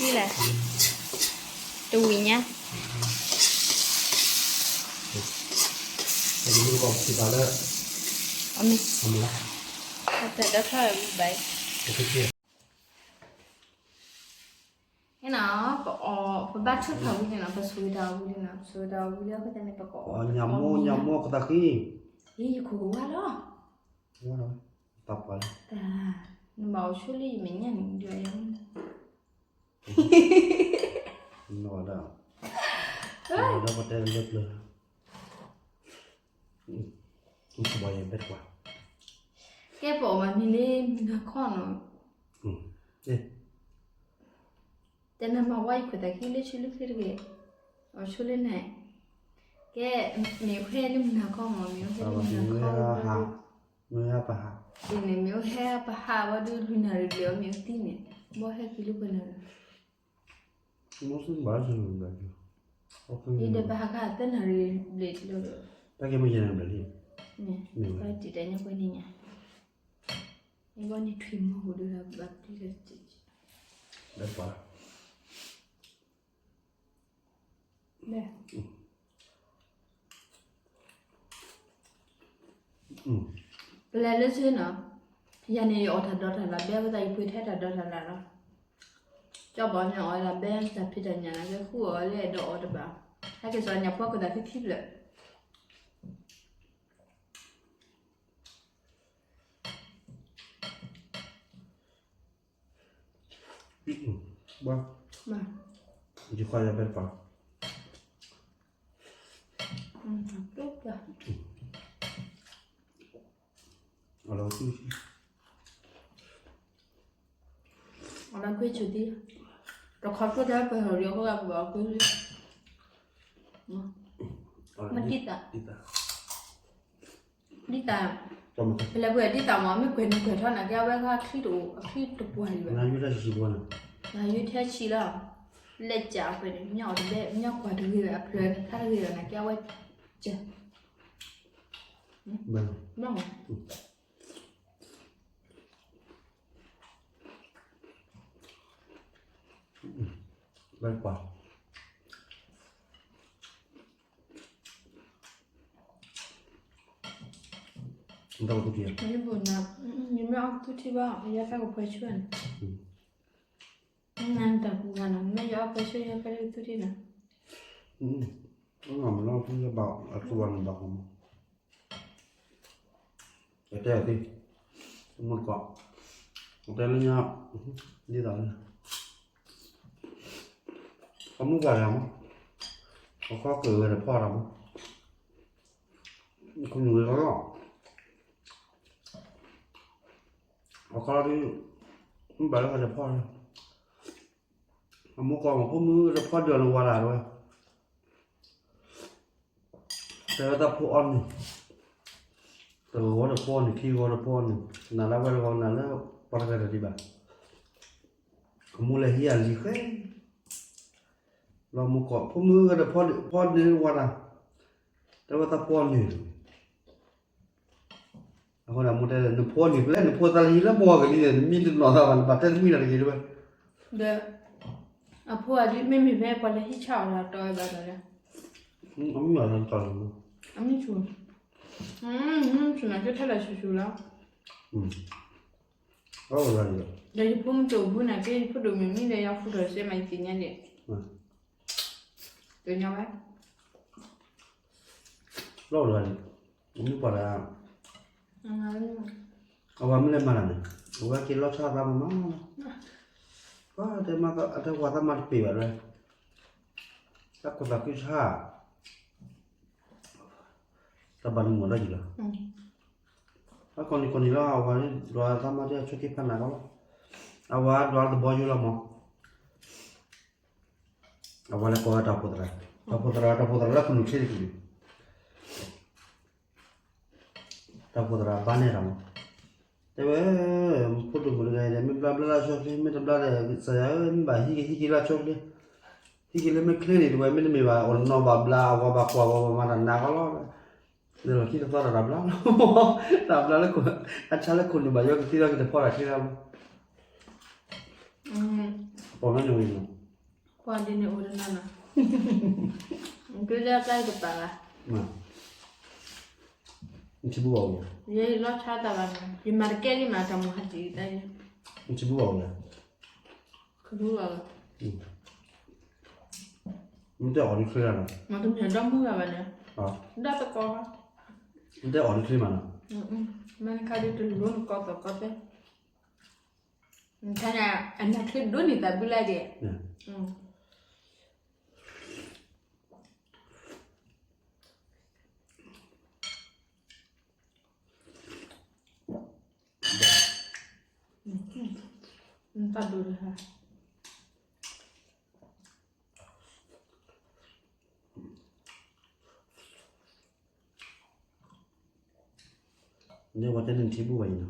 ်လဲၣ် တဝံၤညါ တမံၤဘၣ်စံးဘၣ်လၢ အမ့ၢ် အတၢ်ဒီဖျါဝံၤဘၣ် ဟဲနီၤ ပအီၣ် ပဘၣ်ထုးဖးဝံၤန့ၣ်နီၤ ပဆိးက့ၤတၢ်အီၣ်ဝံၤန့ၣ်နီၤ ပဆိးက့ၤတၢ်အီၣ်ဝံၤလၢအဃိသတးန့ၣ် ပကအီၣ် ညၣ်မိၢ် ညၣ်မိၢ်ကသးဃံ အံၤ ယခိၣ်ကဝါလီၤ တၢ် နဘၣ်အိၣ်ဆိလၢယမဲာ်ညါန့ၣ် ဒ်အံၤ နီၢ်ဒၣ် နီၢ်ဒၣ်ပတဲလၢပျၢၤ ဘၣ်ယဘဲတကွၢ် ကဲပအီၣ်မၤမံၤလၢမုၢ်နၤခီနီၤ တဲနၤမၤဝါယခိၣ်သးခံလၢဆူလၢချ့တဂ့ၤ အီၣ်ဆိလၢန့ၣ် ကဲ မ့ၢ်ဟဲလၢမုၢ်နၤခီမး မ့ၢ်ဟဲလၢမုၢ်နၤခီ မ့ၢ်ဟဲပဟး မ့ၢ်ဟဲပဟးဝဲဒုးလွံၢ်နၣ်ရံၣ်ဘျဲၣ်အီၤမ့ၢ်အသံန့ၣ် ဘီဟဲက့ၤလၢပှဲၤနၣ်ရံၣ် မ့ၢ်ဘၣ်ဆၣ်, ယဒီးပဟးခါသၢနၣ်ရံၣ်ဘျဲၣ်လီၤ, တၢ်ကဲမ့ၢ်ယဲၢ်နၣ်ရံၣ်ဘျဲၣ်လံ, မ့ၢ်ဝဲတံၤတဲာ်ညါကွဲန့ၣ်ညါ, ယဘီန့ၣ်ထွံၣ်မီၤအိၣ်ဒီးဘၣ်ပျံၤလၢ, လၢပှၤ ပလဲၤလၢဆ့နီၤ, ယၤန့ၣ်ယအီၣ်တၢ်ဒီးတၢ်လၢ်ဘဲ အဃိသတးယပှ့ၤထဲတၢ်ဒီးတၢ်လၢ်လီၤ, ကၠီဘီန့ၣ်အီၣ်တၢ်ဘဲတၢ်ဖံးတၢ်ညၣ်န့ၣ် ကဃုအီၤလၢအဲၣ်ဒိးအီၣ်တဘၣ်, ဟဲက့ၤစီၤညၣ်ဖိကသးခံခံဖျၢၣ် ဘၣ်, ယခွါယၤပဲတပၤ, အလီၤကွံဆူသံ, တခီဖျိတၢ်ပၢၢ်ဟီၣ်ဒီးအဃိသးပဘၣ်ကွံလံ, မ့ၢ်ဒ်သး ဒ်သး, ပလဲၤပှဲၤဒ်သးမး မ့ၢ်ကွဲးနုာ်ကွဲးထီၣ်နာ်က့ အဝဲခါချံတအိၣ် အချံတပှၢ်ဒံးဘၣ်, နၤယိထဲဆံးဘၣ်န့ၣ်, နၤယိထဲဆံးလီၤ, လဲၤကးအဃိန့ၣ် မ့ၢ်အီၤတဘဲ မ့ၢ်ကွၢ်တဂ့ၤဘၣ် အဖျၢၣ်ခါတဂ့ၤဘၣ်နာ်က့ အဝဲကး ဘၣ်ကွၢ်, နတၢ်အိၣ်သူၣ်ထံၣ်ဧါ, ယမ့ၢ်အီၣ်သူၣ်ထံၣ်ဘၣ် ယဲဖဲကပှဲၤဆူန့ၣ်, နတၢ်ပူၤဂၤနီၤ မ့ၢ်ယအီၣ်ပှဲၤဆူယဲဖဲလၢသူၣ်ထံၣ်နီၤ, အသူၣ်ဘၣ်န့ၣ်ဘၣ်ဃီမး အတဲအီၤသ့, မ့ၢ်တကီး, အတဲလၢညါ, ဒ်သိးလၢ, အမုၢ်ပှၢ်တဂၤမး, အဃီကၢၤဝဲဒီးဖီၣ်တၢ်မး, ခမုၣ်ဝဲလီၤလီၤ, အခီဒုး, မုၢ်ပှၢ်လၢဝဲဒီးဖီၣ်လီၤ, အမိၢ်ကီးမး ဖိမုၣ်ဒီးဖီၣ်ဒၢးလၢဝါဒၣ်တဝဲ တဲဝဲတၢ်ဖိအီၣ်န့ၣ်, တဂီၤဒီးဖိအီၣ်န့ၣ် ခံဂီၤဒီးဖိအီၣ်န့ၣ်, နၤလၢဝဲတဂီၤ နၤလၢပှၤတဂၤတဒံးဘၣ်, အမိၢ်လဲၤဟံးအလံၤဃဲ, လီၤမိၢ်ကီး ဖိမုၣ်ဒီးဖီၣ်န့ၢ်ဝါဒၣ်, တဲဝဲတၢ်ဖိအီၣ်န့ၣ် အဃိန့ၣ် မိၢ်တဲ နဖိန့ၣ် ပလဲ နဖိသးလၢဟံၣ်လၢမိၢ်ကလံၤန့ၣ် နမံတနီၤသးဘၣ် နဘၣ်တဲတမံၤတၢ်တဂ့ၤတဝဲ, ဒီး အဖိအဒ်မ့မ့ၢ်ဖဲပှၤလၢဟံၣ်ဆၣ်အီၤဒီးတီဝဲဘၣ်ဒီးလၢ, အမံၤအီၤလၢတီလီၤ, အမံၤဆူၣ်, မ့ၢ်ဆူၣ်န့ၣ် ကထဲလီၤဆူၣ်ဆူၣ်လီၤ, ဒီးယဖိမုၣ်တအိၣ်ဘူးန့ၣ် ကဲယဖိဒိၣ်မုၣ်မံဒီးယၤဃုထီၣ်စဲမး ယသ့ၣ်ညါန့ၣ်, သ့ၣ်ညါဝဲ လီၤလီၤန့ၣ်, မ့ၢ်ပှၤတဂၤ, အဝဲမ့ၢ်လဲၤမၤတၢ်န့ၣ်, အဝဲက့ၤလီၤဆါသးမးမး, ပှၤတဲမး အတဲဝၤသးမးတပ့ၤဘၣ်ဝဲ, တၢ်ခိၣ်သးခုဆါ, တၢ်ဘၣ်နုာ်မီၢ်ဒၣ်ယံၤလီၤ, အကိးနံၤကိးနံၤလီၤ အဝဲဒွးသးမး တဲဆိးက့ဖးနၤကီလီၤ, အဝဲဒွးသဘီယိလီၤမး အဝဲလဲၤကိးဝဲတၢ်အိၣ်ဖှိၣ်သရၣ်, တၢ်အိၣ်ဖှိၣ်သရၣ် တၢ်အိၣ်ဖှိၣ်သရၣ်လၢခနူာ်ချ့တကလုာ်, တၢ်အိၣ်ဖှိၣ်သရၣ်ဘါနဲၣ်တၢ်မး, တဲဝဲ, ဖိဒိၣ်မုၣ်တဂၤအံၤဒီး မ့ၢ်ဘျါဘျါလၢအဆိအချ့ မ့ၢ်တဘျါဒီး ကစၢ်ယွၤဧၢ မ့ၢ်ဘၣ်ဟံးက့ၤ ဟံးက့ၤလၢအဆိအချ့, ဟံးက့ၤလၢမ့ၢ်ချ့န့ၣ် တဝဲမ့တမ့ၢ်ဘၣ် အိၣ်နီၢ်ဘၣ်ဘျါ အဝၤဘၣ်ကွၢ် အဝၤဘၣ်မၤတၢ်နးကီလီၤ, လၢလီၢ်ခံတသီဒီးတၢ်ဘျါလီၤ, တၢ်ဘျါလၢ အဆါလၢခိၣ်နူာ်ဘၣ်ယိကသံလီၤ ကတဖီတၢ်ချ့လီၤ, ပိာ်မုၣ်န့ၣ်ဝံၤန့ၣ်, ပှၤဒ်န့ၣ်အိၣ်တနီၤနီၤ, ဒုးလၢတၢ်တပာ်ဘၣ်, နထံဘူဘၣ်အိၣ်, ယလီၤဆါတၢ်ဘၣ်န့ၣ် ယမၤတကဲလံမးတၢ်မူဟးတံၢ်တၢ်, နထံဘူဘၣ်အိၣ်, ခဘူးဘၣ်, နတဲအီၣ်ဒုးချ့လီၤနီၤ, မ့ၢ်တမ့ၢ်ဒီမူဂၤဘၣ်န့ၣ်, ဒီသကိး, နတဲအီၣ်ဒုးချ့မးနီၤ, မ့ၢ်နခါဒုးတလိၣ်နကီၢ်သီၣ်ကီၢ်သဲ နခါန့ၣ် အနၢ်ချ့ဒိၣ်န့ၢ်သးဘုလၢဒဲး, တၢ်ဒိၣ်တဟါ န့ၣ်ဝဲတဲန့ၣ်ထံဘူဘၣ်အံၤနီၤ,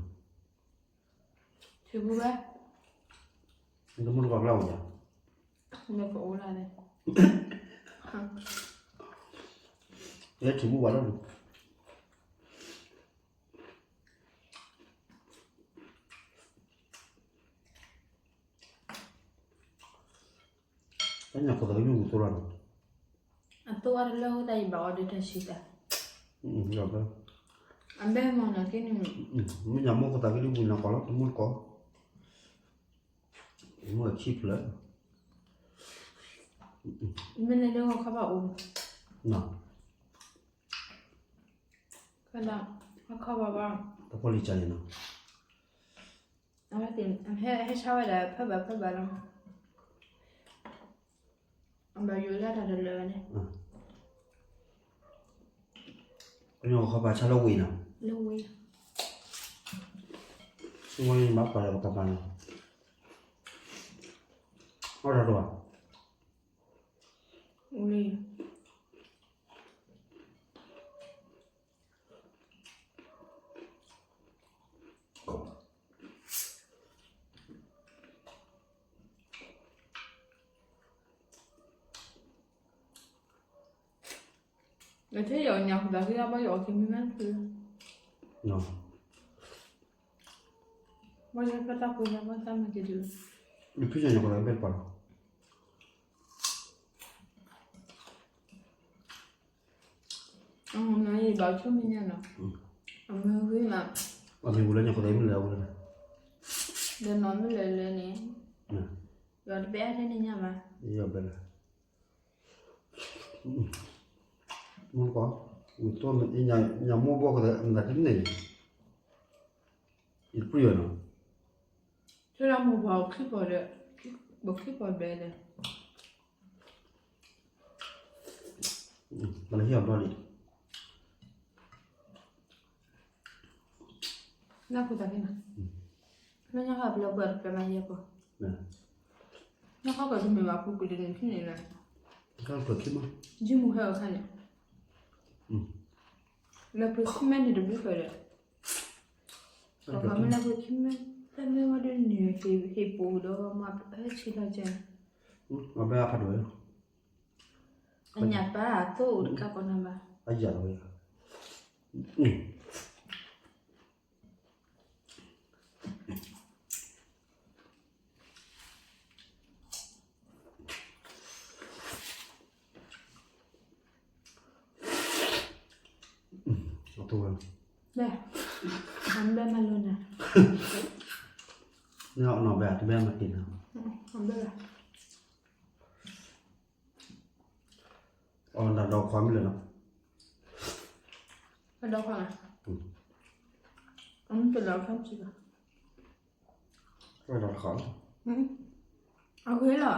ထံဘူဘၣ်, နတမူတကိးကျါအိၣ်ယၤ, လၢကအိၣ်လၢ်န့ၣ်, ယထံၣ်ဘူးဝဲလီၤ. တၢ်ညၣ်ဖိသၣ်ကမ့ၢ်ဝံၤသိလီၤနီၤ, အသိအါတလၢအဃိသတးယဘၣ်အီၤဒုးတၢ်ဆံးတၢ်, အဘဲမၤနီၤက့န့ၣ်, မ့ၢ်ညၣ်မိၢ်ဖိသၣ်ကမ့ၢ်ဝံၤနီၤကီးလီၤ တမူတကိး, မ့ၢ်ခံဖျၢၣ်, မ့ၢ်န့ၣ်လၢဂီၤခီဘၣ်အိၣ်, ခီ, ခီဘၣ်ဘၣ်, တဖိလံၤကၢ်န့ၣ်နီၤ, အဝဲသ့ၣ် ဟဲဆါဝဲဒၣ်ဖၢဘၣ်ဖၢဘၣ်လီၤ, အဘၣ်ယိၣ်လၢတၢ်တလၢာ်ဘၣ်န့ၣ်, ကညီကီၢ်ပၤဆါလၢဝ့ၢ်နီၤ, လၢဝ့ၢ်, ဆိဝဲန့ၣ်ဘၣ်ပှၤလၢပကပၤနီၤ, အီၣ်တၢ်တဝၤ, အိၣ်လံ နထံၣ်ယီၤညၣ်ဃုာ်သးက့ ဘၣ်ယီၤအီၣ်က့ၤမံမးနဖု, ဘၣ်ယီၤဖဲတၢ်ပူၤညါဘၣ်တၢ်မၤက့ၤဒုး, နဖံးညၣ်ညၣ်ဃုာ်သးက့ဘဲတပၤလီၤ, နဘၣ်ဆိမံညါနီၤ, အမ့ၢ်ဂ့ၤမး, အမ့ၢ်ဝံၤလၢညၣ်ဃုာ်သးမ့ၢ်လဲၤဝဲ, ဒီးနီၤမ့ၢ်လဲၤလဲၤန့ၣ်, ဒီးတဘဲအါထဲန့ၣ်ညါမး, ယဘဲလၢ မ့ၢ်ကီး, ဝံၤသိညၣ်မိၢ်ဘီကသးမတၤတန့ၢ်, ယတပျံၤဝဲနီၤ, ထဲလၢမိၢ်ပှၢ်အိၣ်ခံပီၤဒီး, ပခံပီၤဘဲဒီး, ပလၢဟံၣ်အဘျီလံ နၢ်ပၢၢ်တၢ်က့ၤနီၤ, လၢညါဃီပလၢပှၤတပျဲမၤယဲၢ်ပှၤ, ညါဃီပှၤတမ့ၢ်ဘၣ်ပူၤကွံာ်တန့ၢ်ထံၣ်န့ၣ်လၢ, ယမူဟဲအခါန့ၣ်, လၢပှၤခံမ့ၢ်န့ၣ်တဘျုးဃီဒီး, ပှၤမ့ၢ်လၢပှၤခံမ့ၢ်, တၢ်မ့ၢ်ဝဲဒၣ်န့ၣ်, ဟ့ၣ်ပူၤဒီးမၤဟဲဆံးတၢ်ကဲ, အဘဲအဖးဒိၣ်ဝဲ အညၣ်ပၢ်အသိအိၣ်တကးကီးနၤဘၣ်. အယၣ်လီၤဝဲ, အတိၢ်ဝဲ, ဘဲ, အဘဲမၤလိနၤ, နီၢ်ဘဲတဘဲမၤတ့ၢ်နၤ, အဘဲလီၤ. အီၣ်နတၢ်ဒီခွါမ့ၢ်လဲၣ်နီၤ, အဒီခွါ, အမ့ၢ်တလီၤခါစံးဘၣ်, အဒီခွါ, အဂ့ၤလီၤ,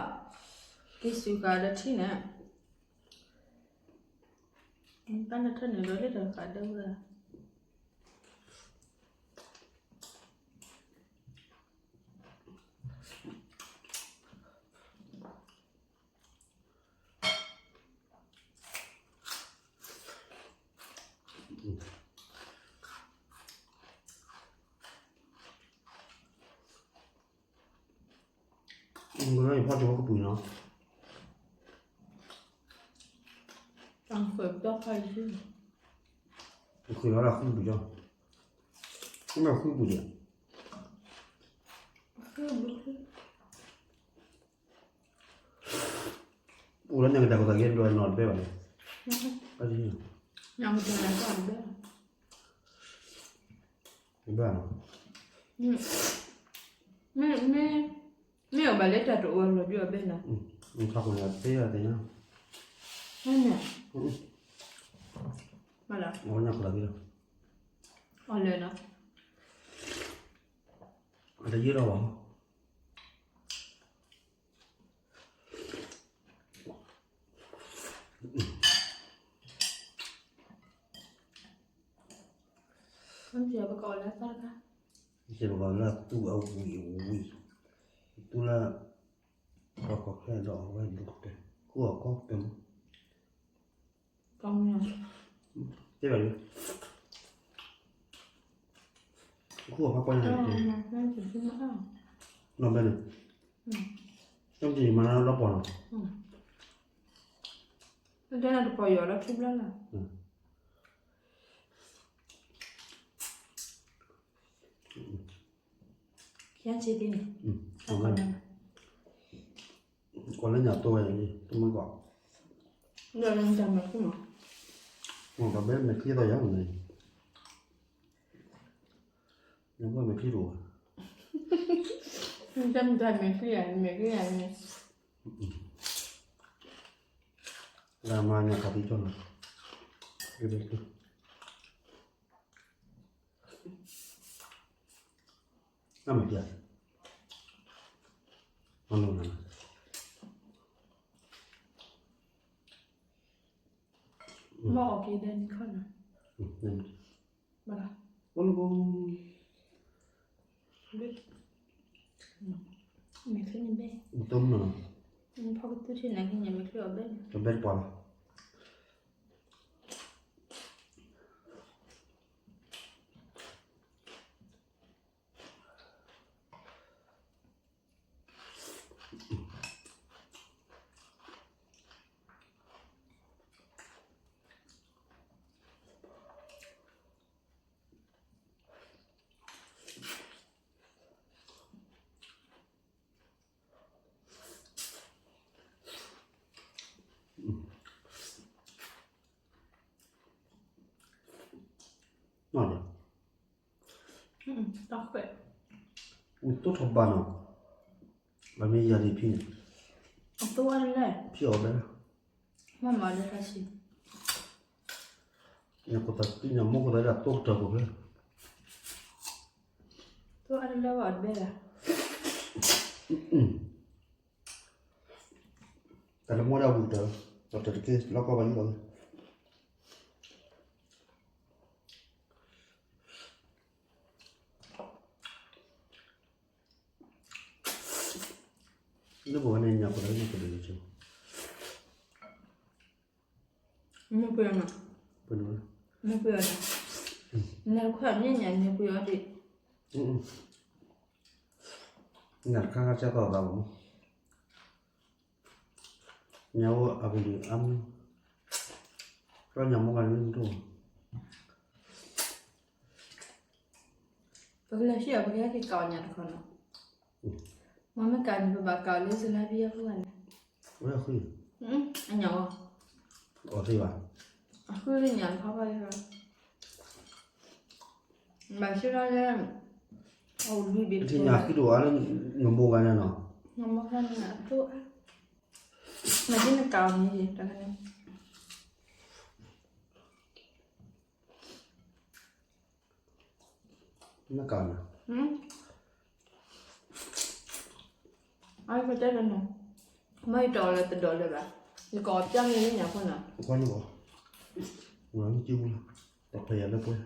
က့ၤစူၤဃာ်ဒီးထံန့ၣ်, တၢ်နထၢၣ်န့ၣ်ဒီးလၢတၢ်ဃာ်ဒၢဝဲ ယဖီၣ်က့ၤဝဲကပူၤနီၤ, တၢ်ဃဲၤပတၢ်ဖးယံၤ, ဃဲၤလီၤဒၣ်ဃုပူၤကၠီ, မ့ၢ်ဃုပူၤဒံး, အိၣ်လၢညါကတၢၢ်ကသးက့ၤဒီးနီၤတဘဲဘၣ်န့ၣ်, ညါကတၢၢ်ကတၢၢ်တဘဲ, တဘဲနီၤ, မ့ၢ်, မ့ၢ်အဘၣ်လၢတၢ်တအိၣ်အလီၢ်ဒုးအဘဲနီၤ, ခါခိၣ်န့ၣ်သ့အသ့ၣ်ညါ, မ့ၢ်လီၤ, အီၣ်ညါကတၢၢ်က့ၤဒီး, အီၣ်လၢာ်နီၤ, အတယံာ်ထီၣ်ဘၣ် ပကီၢ်လၢသီတခါ, ပကီၢ်လၢသူအဝံၣ်အဝံၣ်, သူလၢ, ပှၤကီၢ်ချၢဒီးအဝဲဒိၣ်ကတၢၢ်, ဃုအီၣ်ကီၢ်ကတၢၢ်မး, တဲဘၣ်လံ, ဃုအီၣ်ဖးကွၢ်ညါ, နီၢ်ဘဲန့ၣ်, တၢ်မၤလီၤပီၤနီၤ, တၢ်တပီၤယီၤလီၤခံဘျီလီၤ, ယဆ့န့ၣ်, ကွၢ်လၢညါတိၢ်ဝဲန့ၣ် တမ့ၢ်ကီး, ဒီးလၢညါမဲာ်ချံမး, ဒီးဘဲမဲာ်ချံသိးယၤန့ၣ်, ညါမဲာ်ချံတအိၣ်ဘၣ်, တၢ်မ့ၢ်တၢ်မဲာ်ချံယၤ မဲာ်ချံယၤန့ၣ်, လၢမၤညါခးသံကၠီနီၤ, တၢ်မဲာ်ချံ, မၤလိနၤ, မ့ၢ်အီၣ်က့ၤဒဲနံၤခီနီၤ, ဘၣ်လီၤ, အိၣ်လၢကိ, မဲာ်ချံန့ၣ်ဘဲ, တမ့ၢ်, ဖီကသူထံန့ၣ် ကညါမဲာ်ချံအီၤဘဲန့ၣ်, တဘဲတပှၤလီၤ. တၢ်ခွဲး, အိၣ်တိၢ်ထီၣ်ဘးနီၤ, အမ့ၢ်ယၤဒ်ဖံန့ၣ်, အတိၢ်အါတလဲၣ်, ဖံအီၣ်ဘဲ, မ့ၢ်မၤဒ်တၢ်ဆံ, ညါကိးသးတံၢ်ညါမိၢ်ကိးသးဒၣ်တိၢ်ကတၢၢ်ကိးဖျၢၣ်, တိၢ်အါတလဲၣ်ဘၣ်အီၣ်တဘဲဘၣ်. တၢ်လၢမိၢ်ဒၣ်ဝံၤကတၢၢ်, ဒီးတၢ်တက့ၢ်လီၢ်ကီၢ်ဘၣ်ယိၣ်လီၤ, လၢပဝဲန့ၣ်ညါပှၤလၢညါကဒုးကဆိ, မ့ၢ်ပှဲၤနီၤ, မ့ၢ်ပှဲၤနီၤ, နခွါမ့ၢ်ညါန့ၣ်ပှဲၤအီၤဒံး, ညါတခါခါကဲသိးသးဘၣ်မး, ညါအိၣ်အကလုာ်အါမး, ကီၢ်ညါမိၢ်ဂၤန့ၣ်မ့ၢ်တအိၣ်, ပကလဲၤဟံၣ်အီၤ ပကဟဲက့ၤကးအီၤညါတခီနီၤ, မ့မ့ၢ်ကးန့ၣ် ပဘၣ်ကးအီၤလၢစလါဘံယဲၢ်ဖုဂၤန့ၣ်, ဝဲအဃု, အညါအီၤ, အီၣ်သ့ဘၣ်, အဃုလၢညါတခီဘၣ်လၢ ဘၣ်ဆၣ်လၢ အအိၣ်လွံၢ်ဘ့ၣ်တညါဃုတအိၣ်အါလၢ နမိၢ်ဂၤန့ၣ်နီၤ, နမိၢ်ဂၤန့ၣ်အသိးအါ, မ့ၢ်ဒ်နကးအီၤန့ၣ် တၢ်ခါန့ၣ် နကးနီၤ, အကတဲလၢနီၤ, မ့ၢ်ယတီၢ်လၢတဒီးလၢၤဘၣ်, ယကအီၣ်ပျၢ်န့ၢ်လၢညါဖိနီၤ, ကွၢ်န့ၣ်ဘၣ်, ဝဲမ့ၢ်ကံၢ်ပူၤလီၤ, တဖျဲယၤလၢပှဲၤ,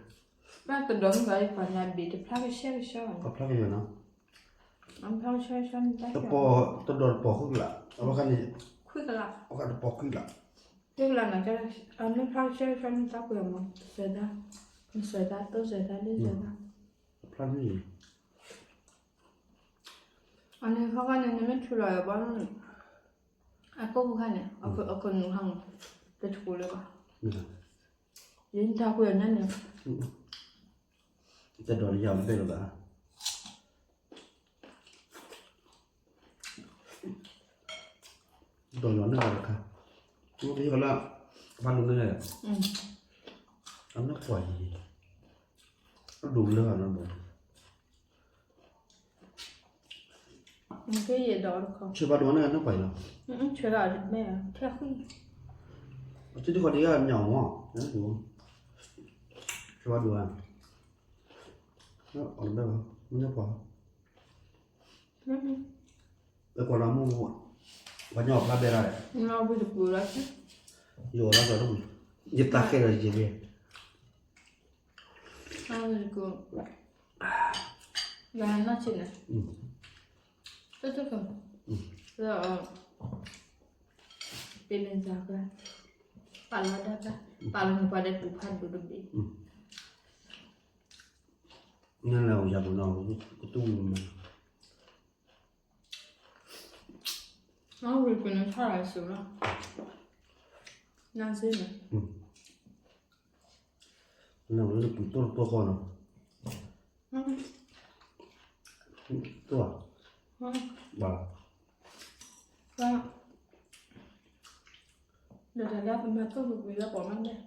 ဘၣ်တဒီးမ့ၢ်ဘၣ်ယပှၤညါဘ့ၣ်တဖျါကဆှဲကဆှီဘၣ်, တဖျါကဆှဲနီၤ, တဖျါကဆှဲကဆှီန့ၣ်တၢ်, တပီၤတဒီးတပီၤဃုကလး, အဝဲခါန့ၣ်, ခွံကလး, အဝဲခါတပီၤခွံကလး, ခွံကလးနီၤ, အမ့ၢ်ဖျါကဆှဲကဆှီန့ၣ်တၢ်ပှဲၤမး, စဲးသး, နစဲးသး တိစဲးသး လ့စဲးသး ဖျါန့ၣ်, အန့ၣ်ခီခါန့ၣ် နမ့ၢ်ထုးလီၤအဘီန့ၣ်, အကိၢ်ဖိခါန့ၣ် အကနူၤဟါမး, တထူလၢၤဘၣ်, ယတၢ်ကွဲးအီၤန့ၣ်, တဒိးန့ၢ်ယၤတဘ့ၣ်လၢၤဘၣ်. ဒိးယွၤန့ၢ်ဂၤတခါ, မ့ၢ်ကဟ့ၣ်ကလၢ, ဘၣ်ဒိးန့ၢ်ဂၤ, အနီၢ်ပှၢ်ယံၤ, အဒိးလၢဂၤနီတဘျီ, ဆၢဘၣ်ဒိးန့ၢ်ဂၤနီၢ်ပှၢ်ယံၤလီၤ, ဆၢဂၤတဘ့ၣ်, အထံတခီဒံးဂၤမ့ၢ်အီၤမ့ၢ်, ဆၢဘၣ်ဒိးဧါ, အီၤတဘ့ၣ်လီၤ, မ့ၢ်နီၢ်ပှၢ် ပကွၢ်လၢမုၢ်, ပှၤညီအီၣ်ဖျါဘဲဒၣ်လဲၣ်, ယအိၣ်လၢစီၤဒိၣ်, ယသးဃဲဒီးယဂ့ၤ, ယၤနီၢ်ဆံးန့ၣ်, တက, ပလံၤသးက, ပာ်လီၤဒၣ်က, ပာ်လီၤန့ၣ်ပှၤဒီးတူၢ်ဖးဒိၣ်တဘ့ၣ်, နလဲၤအိၣ်ယၤပူၤနီၤ, ကတူၢ်မး မ့ၢ် နဝံၤကွံာ်နထီၣ်ရၤစူၤလီၤ, နစ့န့ၣ်, နဝံၤလၢပှံၤတိၢ်တိၢ်ဃီနီၤ, တိၢ်, ဘၣ်, ဒီးတၢ်လၢပမၤတိၢ်ပူၤကွံာ်လၢပှၤမး,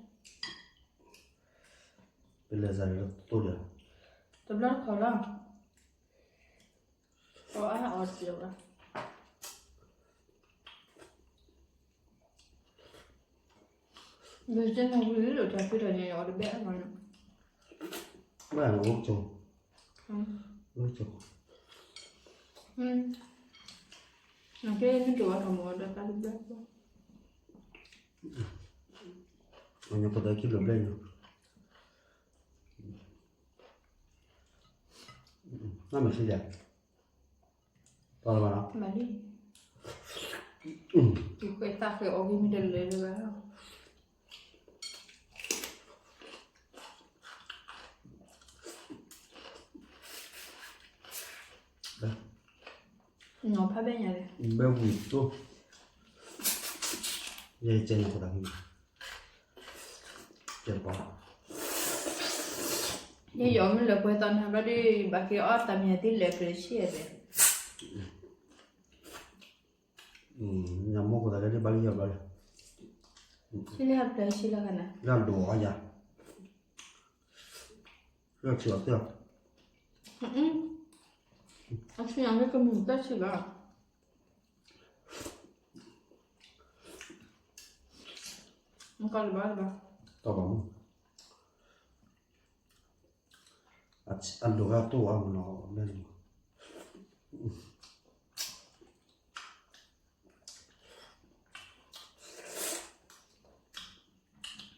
ပလဲၤစးတိၢ်ဒီး, တဘျီတခီၣ်လီၤ, အီၣ်အါအီၣ်တပျဲၤဘၣ်, ဒီးကနဝံၤလၢတၢ်ဖံးတၢ်ညၣ်အီၣ်တဘၣ်အါမးနီၤ, ဘၣ်အိၣ်ကၠိ, အိၣ်ကၠိ, နကဲနက့ၤဝဲထီၣ်မၤဒီးတၢ်တဘျီဘၣ်, အညါပတၢ်ခံဘျီဘျဲၣ်ညါ, နမ့ၢ်စံးယၤ, ပှၤလၢၤဘၣ်နီၤ, မၤလံ, သူၣ်ဃဲသးဃဲအီၣ်ဂ့ၤမ့ၢ်တလဲၤလၢၤဘၣ်, နီၤဖးဘဲညါလဲၣ်, ဘဲဝံၤတိၢ်, ယဲကဲနီၤကသးဖံ, ကဲတပီ, ယဲယီၤမ့ၢ်လၢပှဲၤသီနၤဘျီဒီး ဘၣ်က့ၤအီၣ်တၢ်မံၤသ့ၣ်လဲၤပျၢၤဆံၣ်အသး, ညမ့ၢ်ကသးလၢဒ်ဘၣ်လံယီၤဘျီလဲၣ်, ဆံၣ်လၢပျၢၤဆံၣ်လီၤခါန့ၣ်, လၢဒိးအီယၤ, လၢဆံၣ်အီၤသ့ၣ်လီၤ, အဆံၣ်ညါမ့ၢ်ကမုာ်တၢ်ဆံၣ်ဘၣ်, နကီၢ်လၢၤဘၣ်လၢၤဘၣ်, တၢ်ဘၣ်မူ, အဒိးဂၤတိၢ်အါမးနီၤ,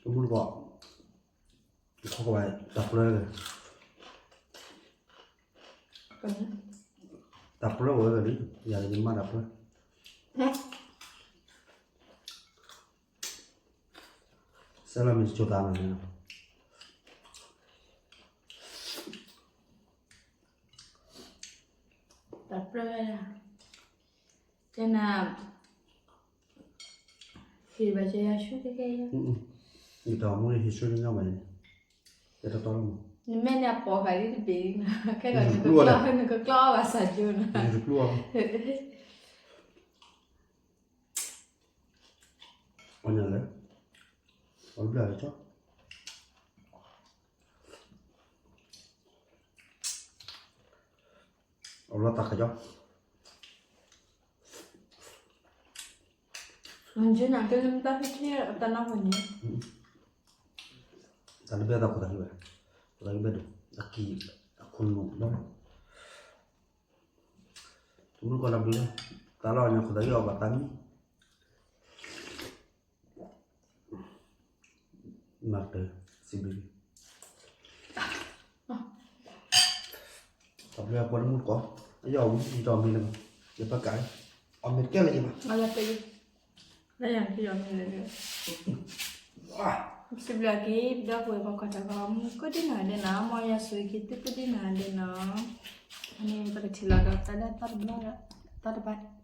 တမူတကိး, ခီကဘၣ်တၢ်ပျၢဝဲ, တၢ်ပျၢဝဲဂ့ၤလံ, ယၤလၢယမၤတၢ်ပျၢ, စဲလီၤမ့ၢ်တကၠိသးနီၤန့ၣ်, တၢ်ပျၢဝဲဒၣ်, ကဲနၤ, ဟ့ၣ်ဘၣ်ကဲယၤဆူကဲကဲယၤ, ယတၢ်မူန့ၣ်ဟ့ၣ်ဆူန့ၣ်ညီမးန့ၣ်, ကဲတတီလီၤမး, နမဲာ်န့ၣ်အပိာ်ဃာ်လံတဘ့ၣ်လံနီၤ, ခဲကီးနကကျီ, နကကျီအီၣ်ဘၣ်ဆၣ်ကၠိနီၤ, ယတကျိအီၣ်, အီၣ်ညါလဲၣ်, အီၣ်ဘျၢလၢကၠီ, အီၣ်ဘျၢတၢ်ခါကၠီ, နကနၢ်က့ၤလၢတၢ်ဖံးထံအတၢ်နၢ်ဟူန့ၣ်, တၢ်တဘၣ်သးခိၣ်သးဟံးဘၣ်, ခိၣ်သးဟံးဘၣ်ဒိၣ်, အကံၢ်, အခိၣ်နူာ်ဘၣ်, တမူတကိးလၢဘျုးလၢ, တၢ်လီၤညါခိၣ်သးဟံးအီၣ်ဘၣ်သးမံ, မၤတၢ်စံးဘျုး, တၢ်ဘျုးအပှၤတမူတကိး, အယီၣ်ဝံၤယတီၢ်မ့ၤလၢၤ, ယပကး, အီၣ်မ့ၤတကဲလၢၤယဘၣ်, လၢယၤကယီၣ်မ့ၤလၢၤ, စံးဘျုးက့ၤ ဒီပုၢ်ဝဲၢ်ပှၤကွၢ်တၢ်ဖိမူကိးဒံနီၢ်ဒဲးနီၤ, မ်ယွၤဆိၣ်ဂ့ၤက့ၤသုကိးဒံနီၢ်ဒဲးနီၤ, အန့ၣ်ပကထံၣ်လိာ်က့ၤသးလၢတၢ်တဘျီ, တၢ်တဘျီ